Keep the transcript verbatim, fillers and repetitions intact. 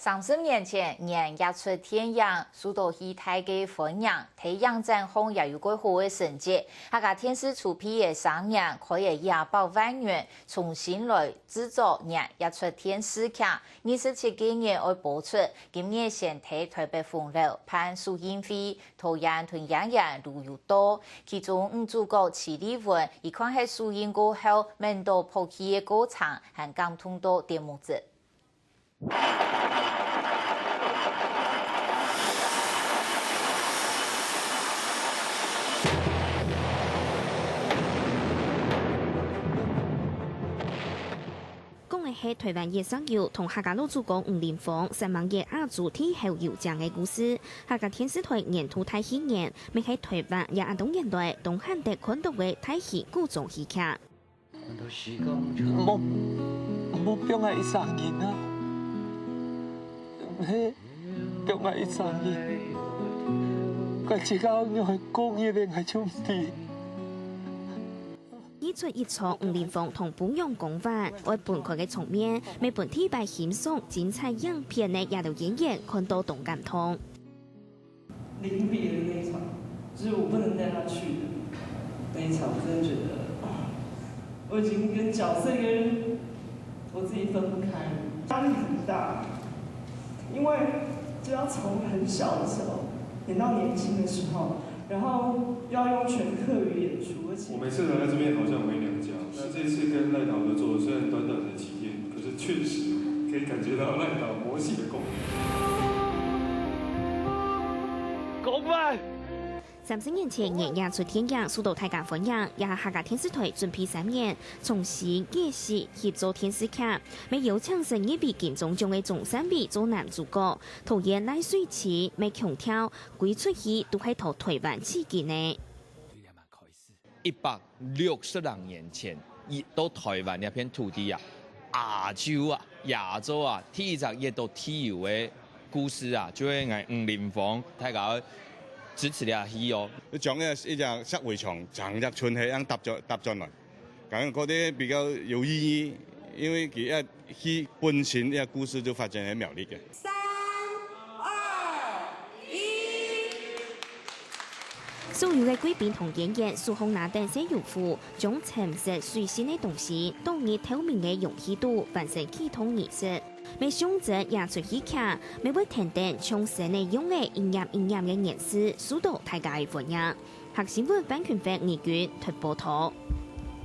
三十年前，《人》也出電影，受到當大个歡迎，在影展項也有蓋好个成績。客家電視籌備个三年，開了一百萬元，重新來製作《人》這齣電視劇。二十七个月愛播出，今年先在台北紅樓辦首映會，導演同演員都有到。其中女主角徐麗雯，佢看忒首映過後，愐到噗氣个過程，還感動到跌目汁。 講个係臺灣一隻有同客家老祖公吳林峰、三艋仔阿祖地後有關个故事。客家電視臺年度大戲院，乜係臺灣這恁多年來當罕得看著个大型古裝戲劇。 無，無放𠊎一儕人啊！係，放𠊎一儕人，𠊎自家愛仰會過日仔𠊎就毋知。一齣一場吳林峰同餔娘公館，愛分開个場面，乜分第一擺欣賞精彩影片个這兜演員看著當感動。 臨別的那一場，就是我不能帶他去的那一場，我真的覺得，啊，我已經跟角色跟我自己分不開了，壓力很大，因為就要從很小的時候演到年輕的時候，然後又要用全客語演出，而且我每次來到這邊好像回娘家，那這次跟賴導合作，雖然短短的幾天，可是確實可以感覺到賴導魔性的功力。 三十年前，《人》這齣電影受著大家歡迎，這下客家電視臺準備三年，重新演示翕做電視劇，乜邀請十二位金鐘獎个鍾山偉做男主角，導演賴水清乜強調，歸齣戲都係在臺灣取景个。 一百六十零年前，佢到臺灣這片土地啊，亞洲啊，亞洲啊，第一隻演到地球个故事啊，就係𠊎吳林峰，大家愛支持這戲哦。將一隻石圍牆，成隻村係恁樣搭轉，搭轉來，感覺覺得比較有意義，因為佢這戲本身這故事就發生在苗栗个。三、二、一。 所有个貴賓同演員手項拿等細油壺，將沉積水性个東西倒入透明个容器肚，完成啟動儀式。乜象徵這齣戲劇，乜會跈等像生仔樣仔一粒一粒个顏色，受著大家个歡迎。客新聞范群輝、倪君特報導。